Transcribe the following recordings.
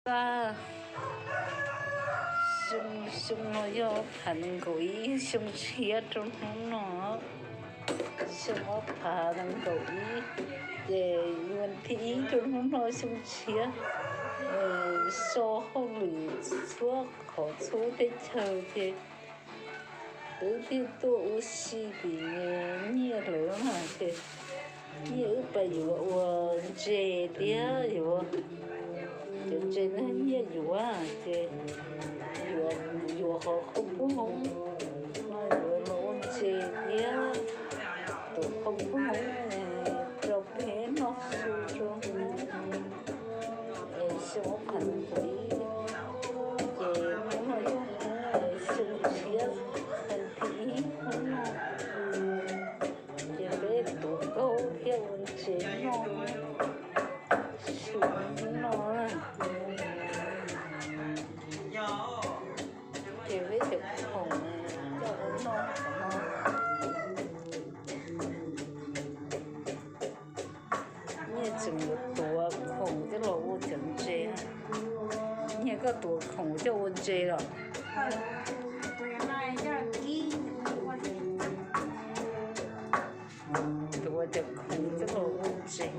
Xyoo, xyoo no yog ob phav nees nkaum ib, xyoo tshiab rau hnub no. Xyoo ob phav nees nkaum ib, ces vas thib ib rau hnub no xyoo tshiab. So hauj lwm txhua qhov txhua teb chaws ces wb thiaj tuaj ua si tim nyiaj lawm na ces nyiaj wb pais yuav ua ntses thiab yuav cov ntses na, nyiaj yuav ces yuav, yuav qhov qhaub poob hoob no yuav los ua ntses thiab tuav qhaub poob hoob rau peb noj su rau xyoo ob phav nees nkaum ib. Ces hnub no yog hnub xyoo tshiab, vas thib ib hnub no ces peb tuav qhaub thiab ua ntses noj su hnub no na. Ces peb cov khoom coj los noj no. Nyiaj tseem yuav tuav khoom coj los ua cov ntses. Nyiaj koj tuav khoom coj ua ntses los? Tuav cov khoom coj los ua ntses.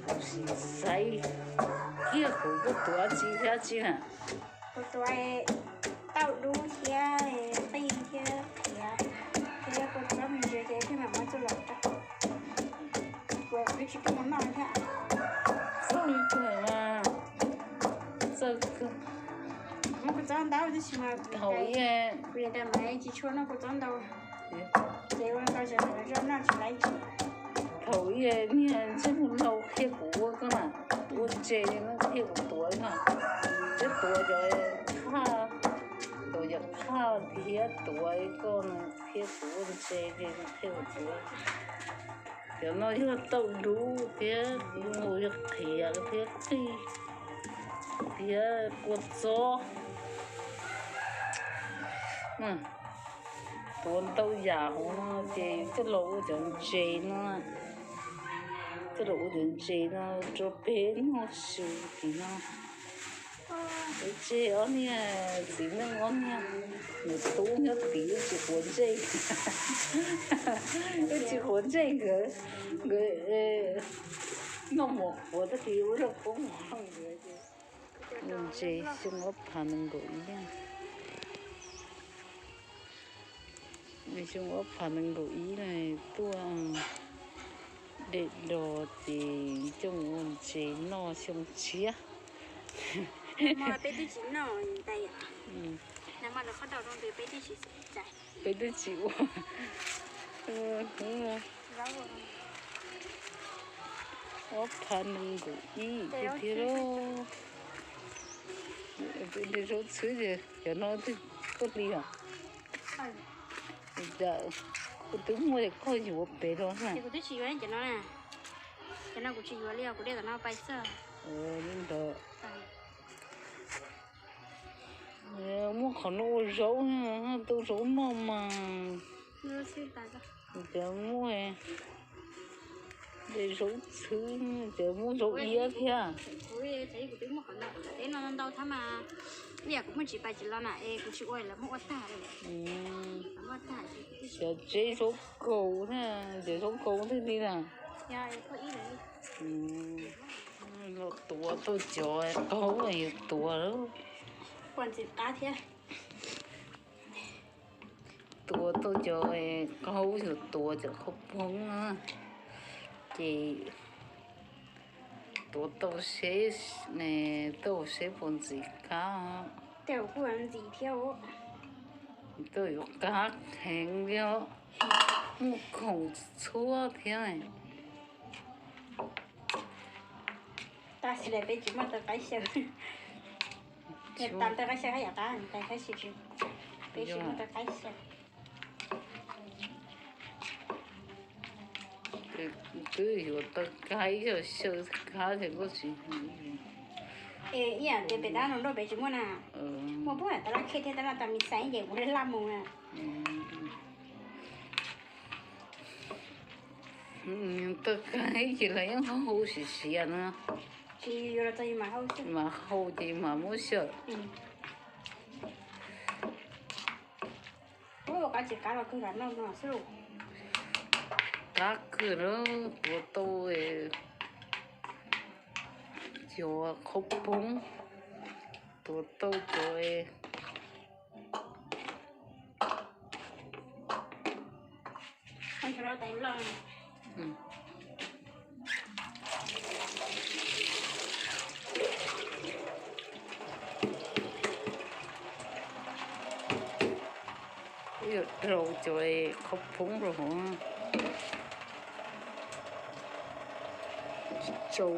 Kuv sim xaiv kiag kuv tuav tsi thiab tsi na. Kuv tuav tauj dub thiab qij thiab qhiav thiab kua txob me ntsis ces thiaj mam muab txuj lom rau. Kuv tsis pub mus noj thiab. Txawj kawg mas, txawj kawg. Muab kua txob ntau tab sis mas thaum ib, kuv yog tias mas tsis tshua noj kua txob ntau. Ces ua ntau ces noj tsis laib tsis. Thaum ib niag ntsej muag nraug qhia kuv ua koj na, ua ntses no qhia kuv tuav na, thiab tuav cov qhaj, tuav cov qhaj thiab tuav koj qhia kuv ua ntses ces qhia kuv tuav. Cov no yog tauj dub thiab, yog qhiav thiab qij thiab kua txob. Tuav ntau yam hauv no ces coj los ua cov ntses no, coj los ua cov ntses no rau peb noj su tim no. Peb tseg ob niag txiv neej ob niag, nws tub nyob tid wb tsis quav ntsej, wb tsis quav ntsej nkawd, nkawd noj mov qhuav tag kis ua zaub qoob mov nkawd. Ua ntses xyoo ob phav nees nkaum ib. Xyoo ob phav nees nkaum ib na tuaj de dos ces coj mus ua ntses noj xyoo tshiab. Peb twb tsis noj, peb twb tsis ua. Ob phav nees nkaum ib tiag tiag lauj. Ntses zaub txhwb ces cov no twb koj hli os. Cas kuv twb muaj es koj yuav pem los na. Kuv twb tsis yuav cov no na. Cov no kuv tsis yuav li os, kuv de tom no pais xwb. Li ntawd. Muab qhov no ua zaub, tau zaub noj mas. Ces muab de zaub txhwb, ces muab zaub iab thiab. Kuv twb muaj qhov no, teb no ntau thab mas, ib yam kuv muaj tsis pais tsis los na es kuv tsis ua lawv muab ua tag li. Cov tsev zaub kaus thiab, cov zaub kaus twg li na. Los tuav tau cov qaub yuav tuav lawm. Tuav tau cov qaub yuav tuav cov qhaub poob na, ces tuav tau seb, tau seb puas ntxim qab. Tau yuav qab heev li os, muaj khoom txhua thiab. Tab sis peb tsis muaj taw qaib xyaw. Taw qaib xyaw haj yam qab, tab sis peb tsis muaj taw qaib xyaw. Twb yuav taw qaib xyaw, xyaw qab ces koj tsis. Es ib yam tias pem tab no nroj pem tsis muaj na. Muaj puag tab laj khej thiab tab laj tas mis xais ces kuv laj mus na. Taw qaib ces lawv yeej hu siav siav na. Mas hau ces mas muab xyaw. Qab tsis qab los kawg los noj no xwb. Qab kawg na, tuav tau cov qhaub poob, tuav tau cov Yuav rau cov qhaub poob rau hauv, tsis tsau,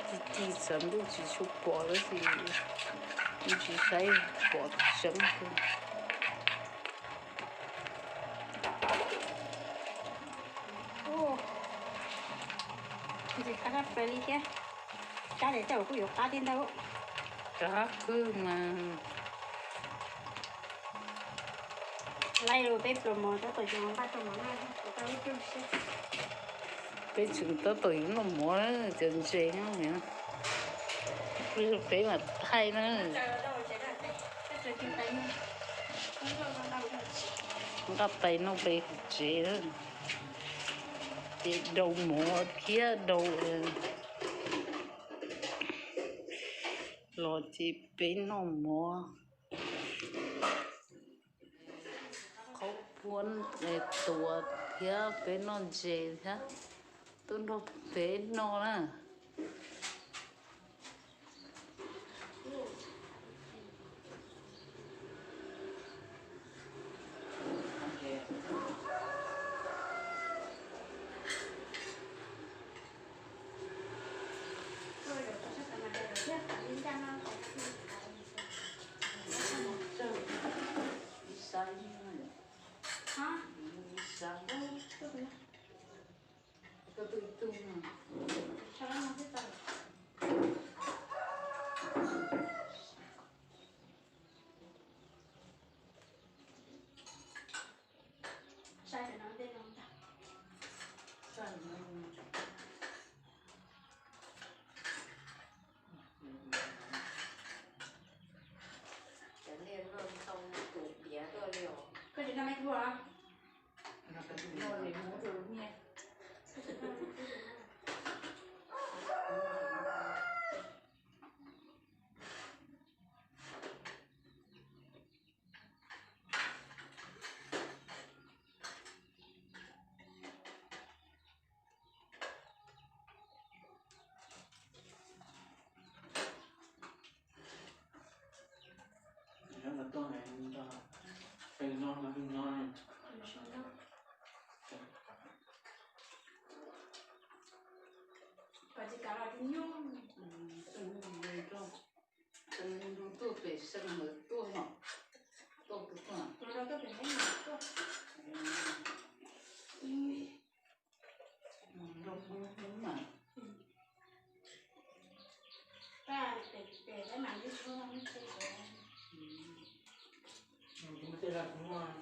ci ci txawv ntuj tsis tshua pom tab sis tsis saib pom tseeb. Ntxim qab tshaj plaws li thiab. Qab tiag tiag kuj yuav qab thiab ntag. Qab kawg mas. Laij los peb pluas mov tab tom yuav npaj tau mov noj, peb tseem tab tom yuav noj mov na, cov ntses no. Peb mas thaij na. Nqaj tais noj pem tsev na, ces rau mov thiab rau los ces peb noj mov. Qhaub poob tuav thiab peb noj ntses thiab, tuaj nrog peb noj na. Koj tsis noj me tub os? Kom tsis kav los tsis nyuaj. Tuaj pem Seej lawv tuaj no, tuaj tuaj, tuaj pem Seej lawv tuaj.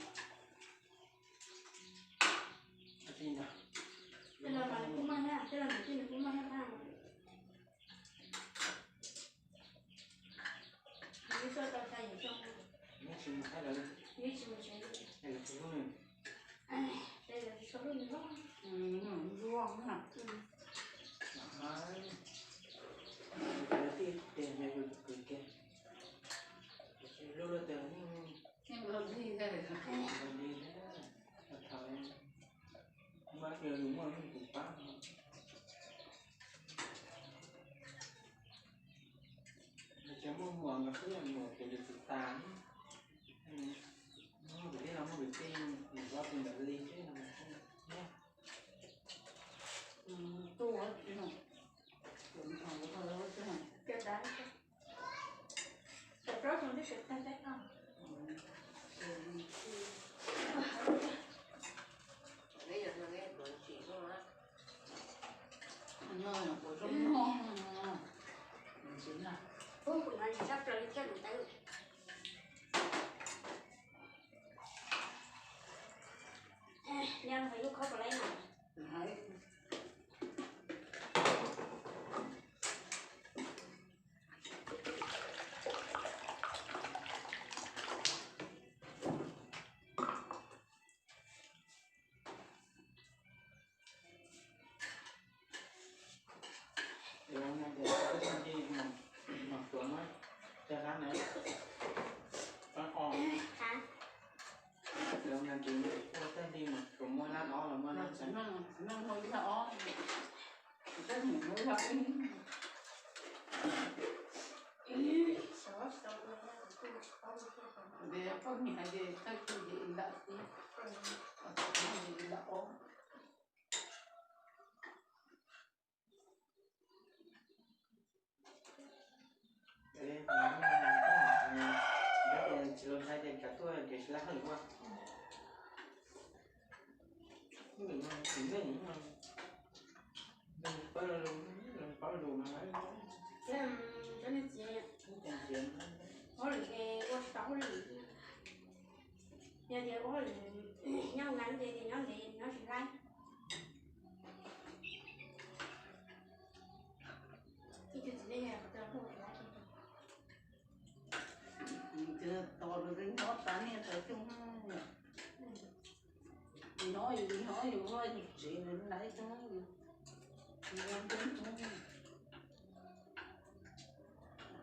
Tej no mas kuj maj thiab, tej no mas kuj maj thiab. Nws tuaj tau tag yim xyoo, nws tsis mus tsev li. Ces lawv tsis tshua lub nws loj. Zuag na. Lawv tij tias yog yus tus kwv kiag, tiam sis lub lawv tias yeej los lig thiab, los lig thiab. Thaum muaj ib pliag yus muaj leej twg pab no, ces muaj muam nkawd xwb, muam ces yus tsis tas. Muaj kwv tij los muaj kwv tij, yus ob tug ntawd li xwb no. Ub, kuv ntxiv tshaj plaws li thiab kuv tau. Nyob no yus khob puas laib no? Mus tsuav muab cov hlab na, pab o. Lawv mas tus ua tej li mus tsuav muab hlab ob los muab hlab, hlab ob, hlab ib. Poj niam hais tias thawj tug ces ib lam tib, lam ob. Tsis los hais tias kav tuaj ces hlab hawm ua. Txiv neej, paub lus mas, cov niag txiv, hauj lwm ces ua tsis tau hauj lwm. Yog tias ua hauj lwm nyob nqa ces nyob ntev nyob tsis laib. Ib tug txiv neej yog qhov twg los hlub tsis laib. Tos nws nyob tas niaj tas xyoo, nyob yus nyob yus vaj yus tsev nws laib tag, nws nyob ntev hnub,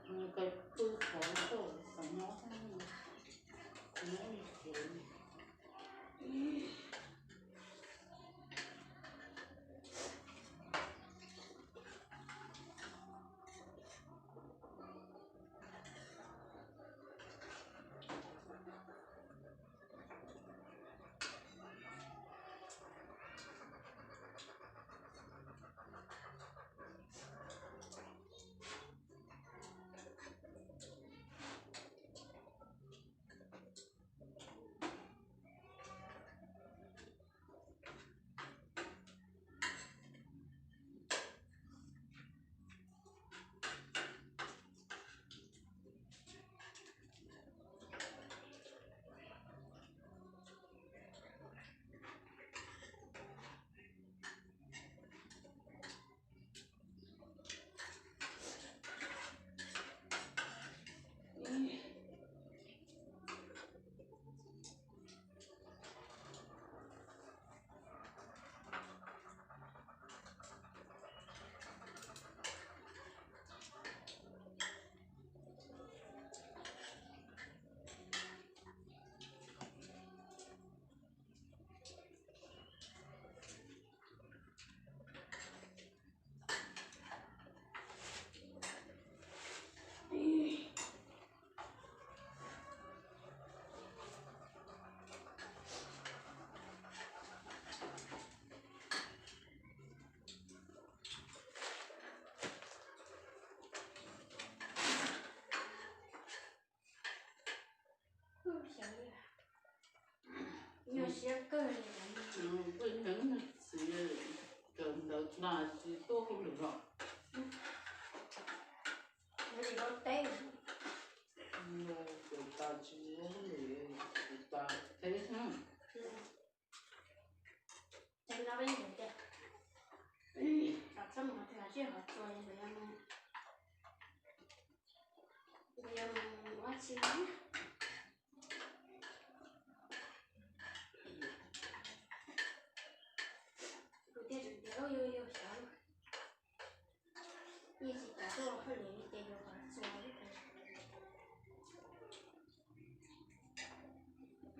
nws kawg pw qhov tuaj xav nyob, nyob yus tsev. Nyuaj siab kawg li. Peb neeg txiv kawm ntawv tas tsis tuaj hauj lwm los. Nyob li lub teb. Kawm tas tsis ua hauj lwm, kawm tas teb xwb. Ces no peb ntawd tias kom txhob mus qhov twg, tsij qhov txuas li ntawd yog mus, ntawd yog mus ua tsi na. Kuv thiaj tseem tias yus yus xyov, yeej tsis kam tuaj hauj lwm li ces yus qhov txuas li.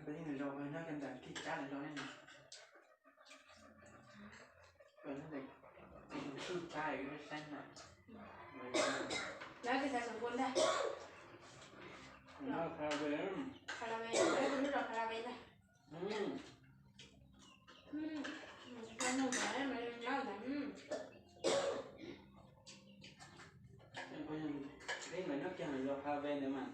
Peb nyob kiag ntawm kis tsab lawm los ne. Peb nyob ntawm kis tsab lawm saib na. Lawv kis xav xum npua ntag. Los Khalave, Khalave, lawv lub zos Khalave ntag. Peb nyob kiag zos Khalave ntawd mas.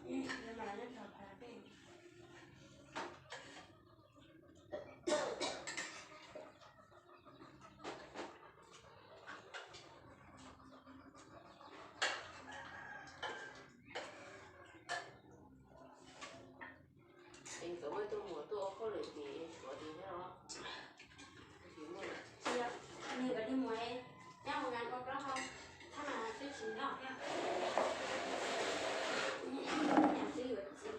Es nkawd muaj ib tug muam tuaj ua hauj lwm ces suav li thiab los? Tsis muaj. Tsis yog, nws nkawd li muam nyob ua nkas ua plaub hau, thab mas twb tsis nyob thiab. Nyam twb yuav txiv.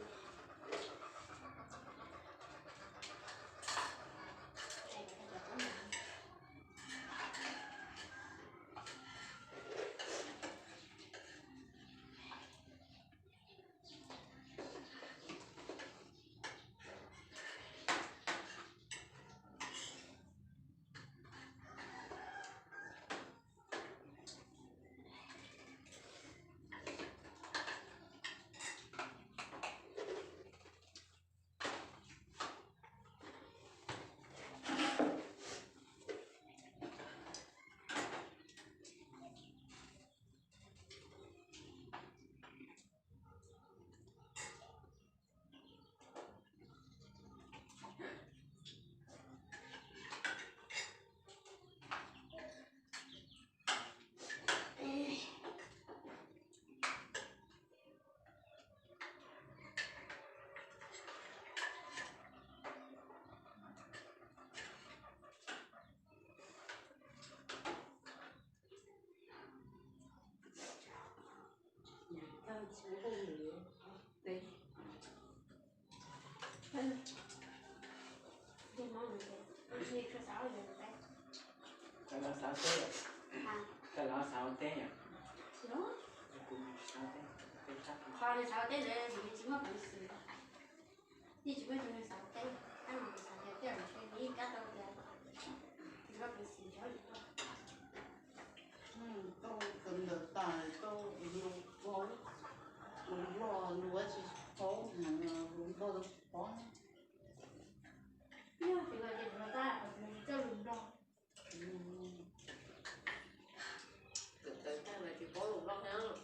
Koj los xav ua teb yom? Koj los xav ua teb yom? Qhov nws xav ua teb ntawd nws tsis muaj peev xwm. Yeej tsis muaj tus neeg xav ua teb, tab mas kuv xav tias tej zaum ntshe nws yeej kab tau tias tsis muaj peev xwm nrog lwm tus. Tau kawm ntawv tas tau lus paub, lus Nplog lus tsis paub, lus Nplog tsis paub. Yog tsis ua ces tsis tau lus Nplog. Kawm ntawv tag mas tsis paub lus Nplog thiab.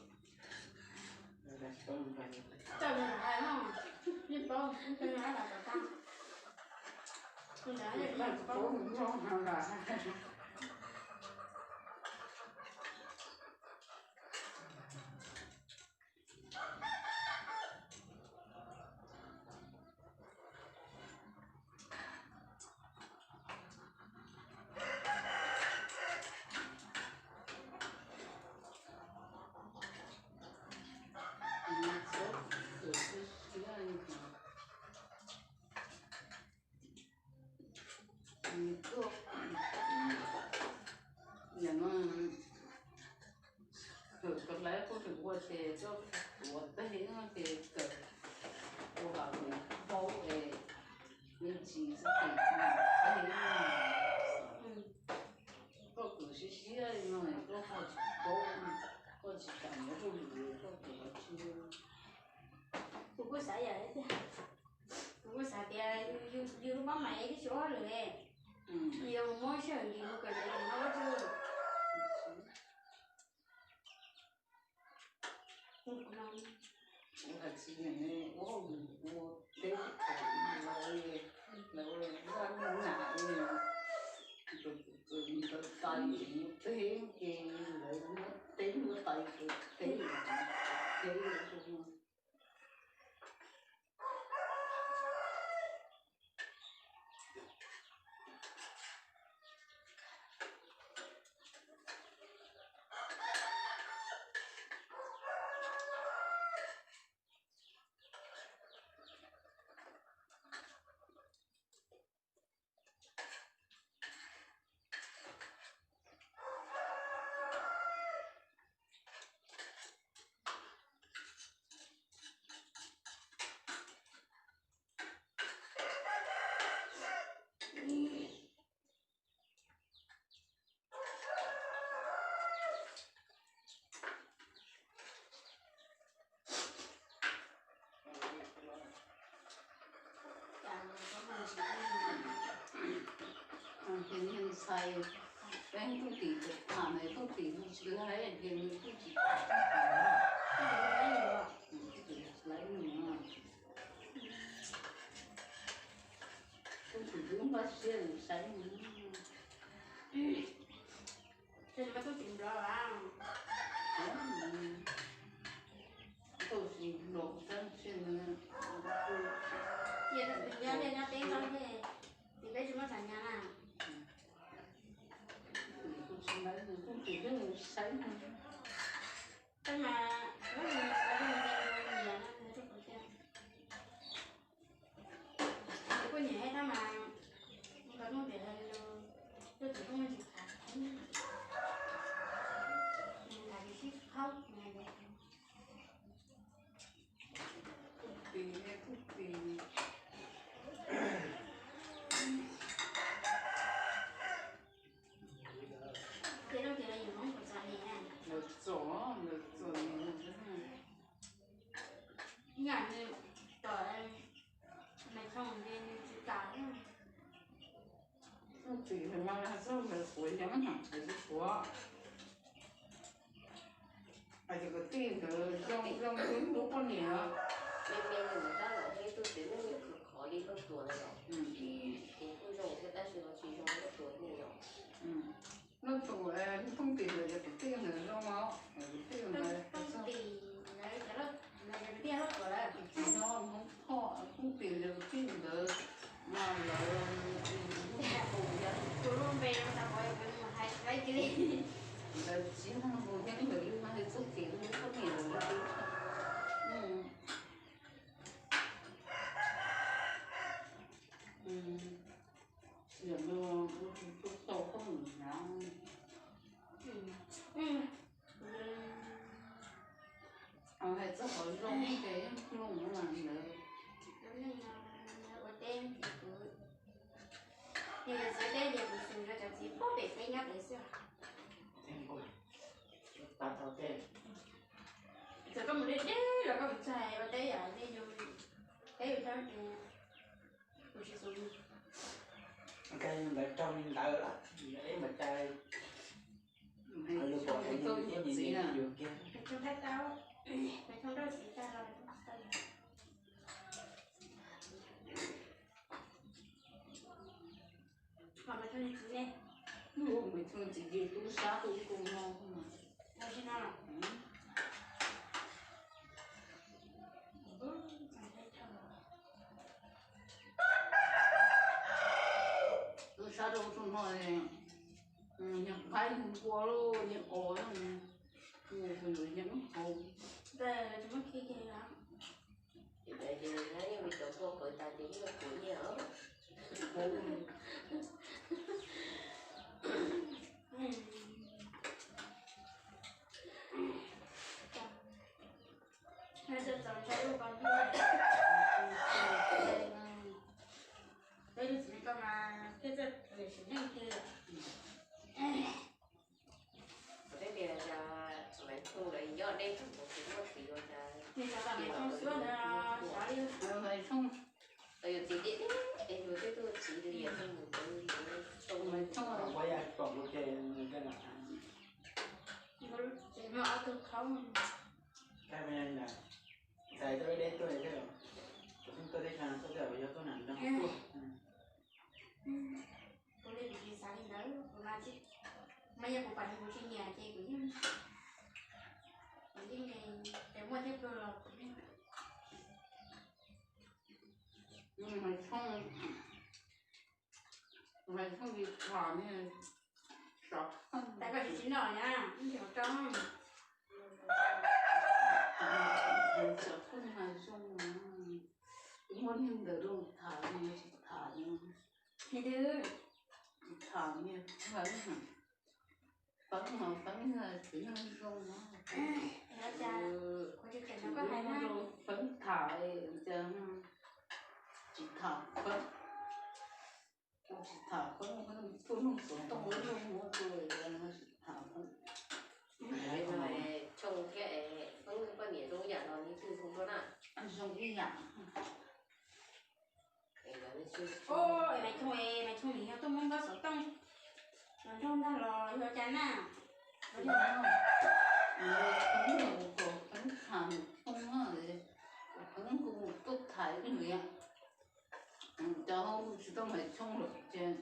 Txawm nws hais no, yeej paub, yeej paub lus Nplog. Tus ntawd yeej paub lus Nplog heev lawm. Kawm kawm lawv kuj tseem ua ces koj tuav teg no ces kawm ua kom paub es me ntsis xwb ces tsis paub. Koj kawm siab siab li no koj ho tsis paub, koj tsis kam yuav hauj lwm koj kawm los tsis. Kuv kuj xav yam tiag, kuv kuj xav tias yus lub pab mais twb tsis ua hauj lwm li, yus mus muab sij hawm nkim mus kawm ntawv no ua tsaug. Kuv hais tsis ua hauj lwm ua teb, lawv ua zaj nyuj nam li, ntawd tais mus teb ces lawv muab teb muab tais teb teb. Ces niag ntxhais, peb tug tim tham nws tug tim tsis laib ces nws kuj tsis tham, tsis laib nws. Tug tim twb npaj siab saib nws. Ces nws tug tim nplog a. Tug tim nplog tab sis nws, ces nws nyob liaj nyob teb ntau ces tim peb tsis muaj xav nyas na. Kuv tsis laib nws tug tim twb saib nws. Tab mas, kuj nyiam tab mas, nkawd muaj pem hais lus, tuaj tsis muaj tsis khav, khav tsis sib qhaub. Tug tim, tug tim. Ces lub tim los yus Hmoob puas txom nyem na? Lawv txom, lawv txom nyem. Ib yam nws tom Maiv Thoom ces nws tsis kam. Tug tim mas txog ntawd puav yeeb heev, lawv tsis puav. Hais tias kwv tij ntawd zoo zoo li lub poj niam. Me me li mus tab lawm thiab ib tug txiv neej yeej khwv khov li Nkauj Tuam na yom. Kuv kuj zoo thiab tab sis ho tsis zoo Nkauj Tuam li yom. Nkauj Tuam, Nkauj Tuam yog kwv tij ntawd zoo os, kwv tij ntawd. Nkauj Tuam, Nkauj Tuam lawm. Tsis yog Hmoob Thoj, Nkauj Tuam yog kwv tij ntawd mas lawv, tus lub npe no xav pom peb mus hais tsis laib kiag li. Lawv tsis yog mus yeeb lawm li mas hais txog kev lub poj niam lawm li. Koj mus deb deb los koj mus txog ua teb yam li yus, teb yus tau ces kuv tsis xus. Ntawd raug li ntawd los ib mas cai. Lus pom tau yus txiv na, yus kiag. Peb thooj rau txiv tag los. Ho mas thooj txiv ne, mas thooj txiv ces tub sab kuj ib kuj no. Tub sab rau tub no, nqaij npua loj nyeem os, nyeem hauv. Ces yeej li cov npua qhwv tas ces yeej kuv nyiam os. Peb txiv koj mas thiaj txawj sim neej tiag. Peb tias Maiv Thooj lawv nyob deb tsoom kuv muaj txiv ua cas, Maiv Thooj xwb na, xav li Maiv Thooj, yus txiv deb deb es yus twb tuaj txiv liam mus tus li Maiv Thooj. Txiv muaj ob tug khaub. Ntxhais tuaj deb tuaj, kuv tuaj teb chaws no tuaj tej yog tuaj nram nroog tuaj. Kuv li kuv tsis xav li ntawd, kuv mas mas yog kuv pom kuv tsis nyiam ces kuv yeej, kuv yeej, ces muaj thiab pluag los kuv yeej. Maiv Thooj, Maiv Thooj li tham ne, sov, tas koj tsis tsis noj na, ib nrog rau. Sov thooj mas zoo, muaj neeg ntawd rau tham, tsis tham, tsis tham, Feeb, Feeb txiv neej zoo na. Feeb tham, cas tsis tham Feeb, tsis tham Feeb, tuaj mloog xov tooj lub muab tuaj, tsis tham Feeb. Tshooj thiab Feeb poj niam zoo ib yam los li twg zoo tuaj na? Zoo ib yam. Maiv Thooj, Maiv Thooj nws yog tuaj muab npab xov tooj los nrog ntag los yog cas na? Feeb, Feeb tham Maiv Thooj, Feeb kuj tuaj tham nws, cov tsis tau Maiv Thooj lawm ces tom qab Feeb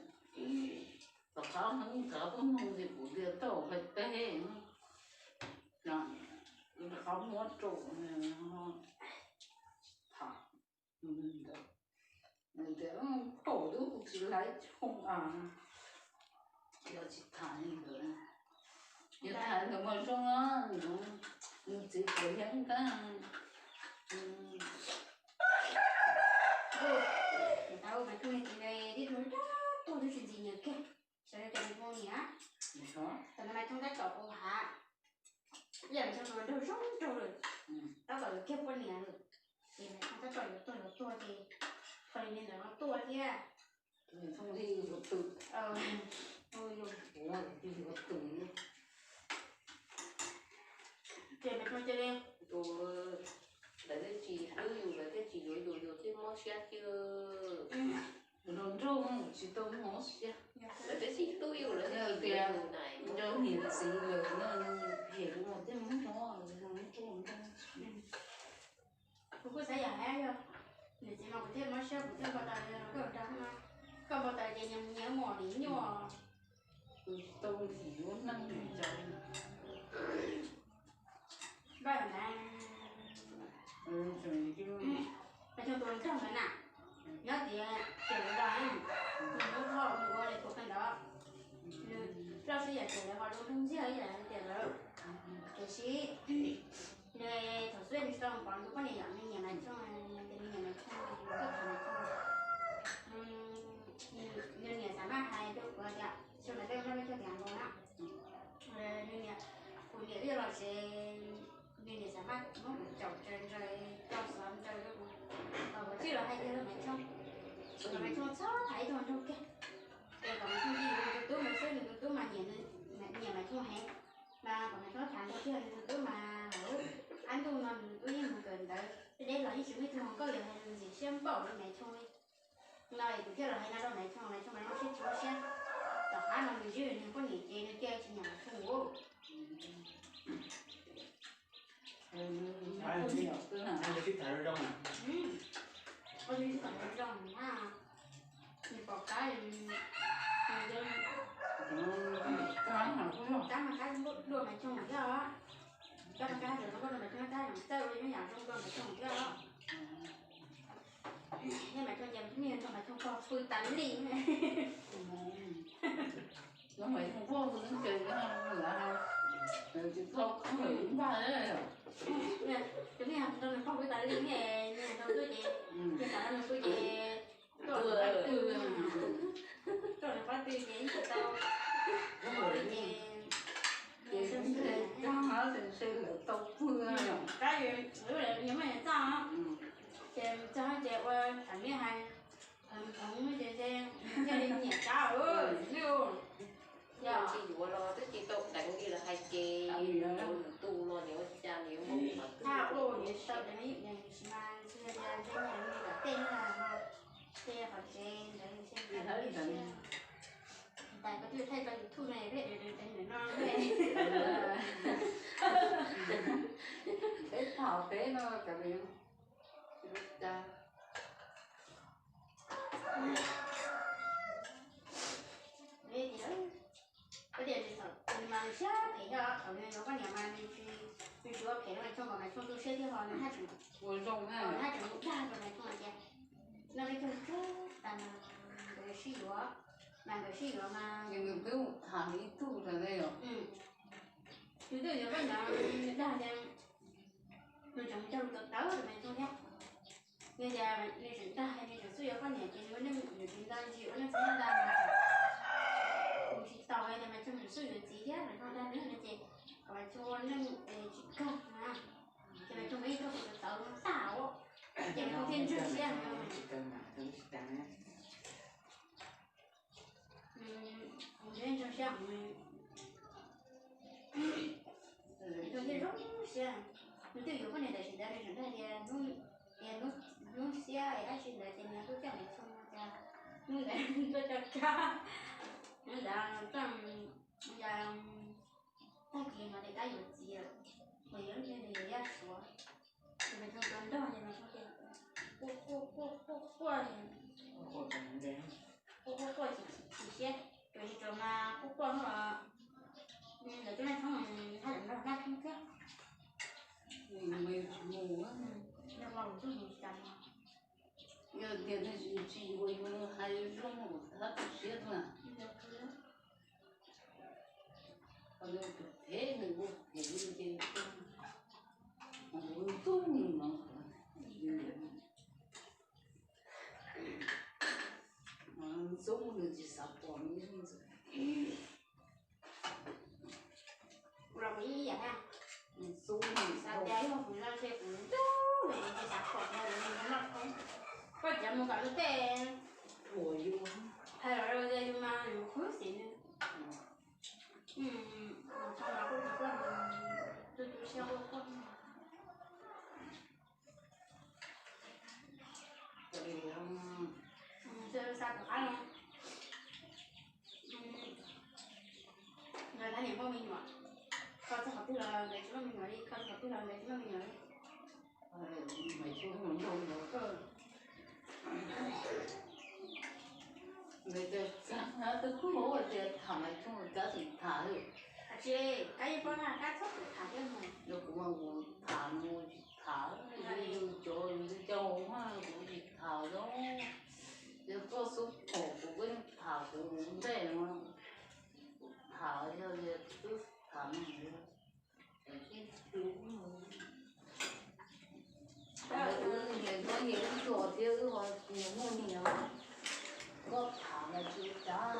rov tuaj mloog ces kuv tias tau hais teb, rov qab muab rau tham. Nws tias, pom twb tsis laib tshooj a, yog tsis tham li ntawd, yog tham ntawd mas zoo, nws txiv puas yeeb tab. Tau Maiv Thooj txiv ne, tib tug tuag twb tsis ntxim nyiam kiag, sawv daws cov niam poj niam, tam no Maiv Thooj tab tom ua hav, ib yam Maiv Thooj nraug zoo nraug lawm, tab tom yuav kiag poj niam lawm, ces Maiv Thooj tab tom yuav tuag yuav tuag ces, qhov li ntawd no tuaj thiab. Thooj li yuav twm, yuav twm. Ces Maiv Thooj cia li, lawv twb tsis hlub yus, lawv twb tsis yuav yus, yus twb mob siab tiag. Nraug nraug tsis tau mob siab, lawv twb tsis hlub yus, lawv twb tsis yuav yus na. Nraug niam txiv lawm no, phem ua tej mob mob, nraug nraug. Kuv kuj xav yam hais yog niam txiv mas kuv thiaj mob siab, kuv thiaj npau taws los koj nrog no, koj npau taws ces nyias nyias mom nim nyuaj. Kuv tau lim lub neej ntawd. Npaj na, Maiv Thooj tus nraug ntawd na, nyob tias tias lawv los, nws lub thoj nws ua li tus kheej ntawd, nws loj sib yam tias lawv ho lub nroog ntxiag ib yam tias lawv, tiam sis nws thaum xub nws tsis tau pom nws tus poj niam yom, nws nyiam Maiv Thooj, tias nws nyiam Maiv Thooj, nws tuaj tham Maiv Thooj. Nws niam xav maj hais rau kuv tias xyoo ntawd peb mus noj peb caug tiav nkaus na, nws niam, kuv niam wb yuav los tsev, nws niam xav maj muab kuv caum ntsaws ntsaws, rau xov ntsaws rau kuv, kom kuv txij los hais tias Maiv Thooj, kom Maiv Thooj txhob tham ib tug nraug kiag, es kom Maiv Thooj cia nws tus tub mus xwb, nws tus tub mas nyiam, nyiam Maiv Thooj heev, mas kom Maiv Thooj tham nraug kiag, nws tus tub mas hauv qab ntuj no nws Tsis muaj ib tug hluas nkauj yuav hais lus ntxim siab npaum li Maiv Tshooj li. No es kuv thiaj los hais no rau Maiv Tshooj, Maiv Tshooj mas nyob siab tsis muaj siab. Tom qab no nws ywg nws poj niam ces nws thiaj tsis nyiam Maiv Tshooj. Sib tham zoo zoo na. Nws pom qab, qab mas qab dua Maiv Tshooj thiab os. Qab mas qab dua Maiv Tshooj, qab mas qab zoo dua Maiv Tshooj thiab, txawj ua nyob yam zoo dua Maiv Tshooj thiab os. Yog Maiv Tshooj ces niag nrog Maiv Tshooj pog pw tas li. Nrog Maiv Tshooj pog pw tsis tau, tsis tau npaj. Tus niag nrog nws pog pw tas li ne, niag nrog tuaj ces, niag xav nrog nws pw ces tuaj nws pab pw, tuaj nws pab pw ces ib tsis tau, ces ces ntshe lawv tau pw. Qab, lawv muaj txoj, ces txog ces ua tham niaj hais, tham khoom ces thiaj li nyiam Qab. Yog tsis yuav los twb tsis tau deev li lawv hais ces, yuav nws tu los nws ua cas nws yuav mus mas twb tau deev li, tab sis mas ntshe yog tias ntshe nyiam li tom tej no, ces qhov tsev ntawd ntshe tais koj twb thaij tau YouTube no peb deev deev ntawm no. Peb thaum peb no cov Koj tias nws mas nws siab phem thiab, thaum nws yuav poj niam mas nws tsis, nws tsis ua phem rau Maiv Tshooj kom Maiv Tshooj tu siab thiab ho nws haj tseem ua zoo na, nws haj tseem mus dag rau Maiv Tshooj tias, noj peb caug tsawg tas mas nkawd sib yuav, mas nkawd sib yuav mas nws twb tham ib tug rau ne yom. Nws twb yuav poj niam, nws dag tias nws tseem mus cog lus tawv tawv rau Maiv Tshooj thiab. Yog tias nws tseem dag nws tseem xub yuav poj niam ces nws ua neej nws tsis nto ntsis ua neej txhob ntag, nws tsis tau tias Maiv Tshooj tseem xub yuav txiv thiab Maiv Tshooj dag nws no ces kom Maiv Tshooj ua neej tsis kawg na, ces Maiv Tshooj muaj ib tug tawv tawv tag, ces Maiv Tshooj thiaj ntseeg siab. Kuv ntseeg siab, nws thiaj zoo siab. Nws twb yuav poj niam tam sim ntawd nws tseem dag tias, tias hnub xiab es dab tsi ntawd ces nws kuj coj Maiv Tshooj tias hnub ntawd tuaj coj Kab, hnub ntawd txoj, tag kis no ces Kab yuav txiv lawm, uas yuav lub ntiag nws yuav Yaj Suav. Ces Maiv Tshooj tuaj nrog ces Maiv Tshooj ces quaj quaj quaj quaj quaj, quaj quaj quaj chim chim siab, tsuas yog tsuas mas quaj quaj hnub los lawv cov Naj Thoob haj yam nrog Naj Thoob thiab. Yog tias nws tsis yuav yus hais zoo hab tu siab na. Tus phem nws ua phem ces ntxub nws no, ntxub nws tsis xav pom nws ib zaug ntxiv. Kuv los kuv ib yam na, kuv xav tias yog kuv no ntshe kuv ntxub nws ces xav pom nws noj thoob. Koj cov mus kom luag tej hais los tias yus mas yus khuv xim nws. Tso mas kuj tsis koj tu tu siab ua koj. Xa tom qab no, nkawd tab niam muaj me nyuam, kho txog qhov twg los nkawd tsis muaj me nyuam li, kho txog qhov twg los nkawd tsis muaj me nyuam li. Nkawd tias, twb kuj ua tias tham Maiv Tshooj Kab tseem tham. Tsis, Kab yeej paub na, Kab txhob txwm tham thiab mas. Yog kuv mas kuv tham no tsis tham, yus cov yus caug mas kuv tsis tham no. Yog koj xub pom kuv kuj tham kuv ntej no, kuv tham yog tias twb tham no. Wb niam koj niam wb tuag thiab wb ho niam muaj niam, koj tham mas tsis ua cas.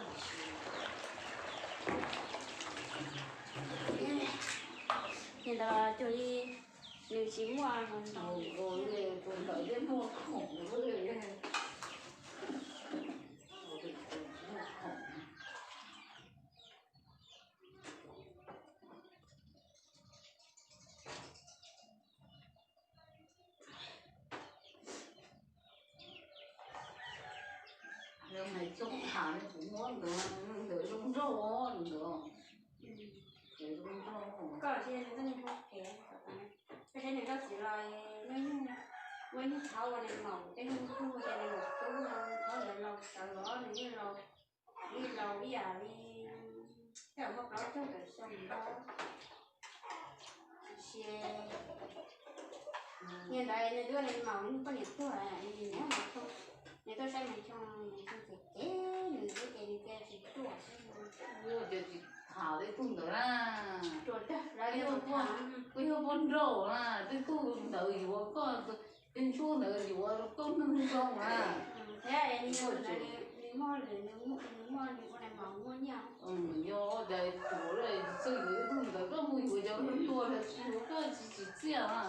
Ces ntawd cuag li nws tsis muaj hluas nraug, tus ntawd thiaj muaj khoom. Kuv muab ntawd, ntawd zoo nraug ntawd. Koj los sis nws txoj niag hmoob phem, koj saib nws nkauj txiv los ua nyuj thauv ua nais maum tej nyuj tub ces nais maum tub no thauv ntawd laus tawv los nws yeej laus, yeej laus ib yam li tej muaj plaub caug tawm xyoo ntau. Tiam sis niag ntawd nws twb ua nais maum nws poj niam tuag, nws tuaj saib Maiv Xyooj, Maiv Xyooj ces cem nws xwb ces nws cia tsis tuaj xwb. Yog tsis tham tej tug ntawd na, kuj yog poj nrauj na, tej tug ntawd yuav koj, tej ntsuag ntawd yuav koj neeg zoo na. Yog tias tuav txwj yuav tej tug ntawd koj mus yuav cov ntsuag ntawd tsis yuav koj tsis tsim txiaj na.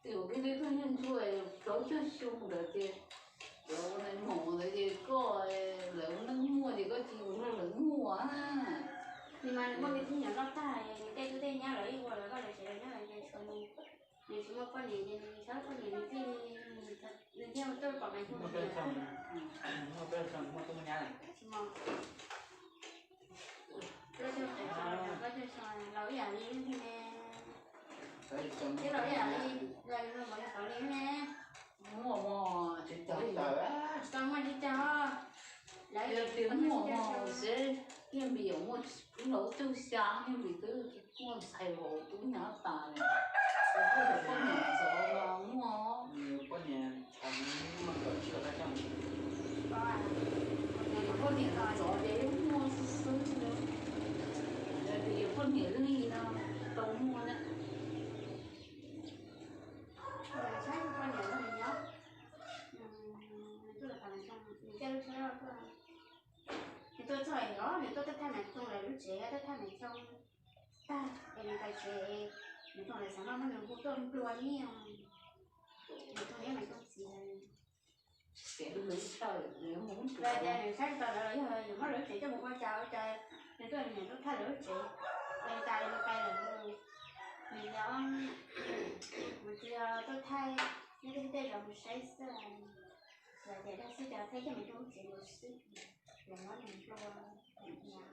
Tej zaum tej tug nyuag ntsuag plaub caug xyoo ntawd ces lawv ua nais maum ntawd ces koj, lawv ua neej muaj ces koj tsis mus nrog lawv muaj. Nws mas nws muaj me tub nyuam loj tag, nws tej tub tej nyab lawv yeej ua lawv vaj lawv tsev lawv nyob lawv ces tshuav nws, nws tsis muaj poj niam ces nws txhob poj niam nws thiaj li, nws thiaj tuaj pom Maiv Xyooj. Muaj peb xyoos muaj tub muaj nyab lawm. Tsis muaj. Plaub caug pem, plaub caug xyoo laus ib yam li ne. Twb laus ib yam li, los yog laus yog tau li ne. Muaj mog, tsis tau muaj tsis tau. Yog tias muaj mog seb Niaj Npis muaj plaub caug xya, Niaj Npis twb muaj ntxhais laus tub nyab tas li. Poj niam ntxov mas muaj, poj niam ntxov ces yeej muaj xwb xwb li. Yog tias yog poj niam li no tau muaj na. Nws tuaj txog es os, nws tuaj tuaj thaij Maiv Xyooj lawv lub tsev, tuaj thaij Maiv Xyooj tag es nws pais tsev, Maiv Xyooj lawv xav noj maj nws hu tuaj nplua nyiaj, Maiv Xyooj niam Maiv Xyooj txiv. Lawv tias nws saib tau lawv los yog yuav muab lawv lub tsev coj mus ua cas ua cas, nws tuaj nws niam tuaj thaij lawv lub tsev, es tas nws pais lawm, nws yog, nws tsis yog tuaj thaij, neb tej zos mus saib xwb, lawv tias dag xwb cas thaij coj Maiv Xyooj lub tsev mus xwb, lawv muab nws nplua, nws niam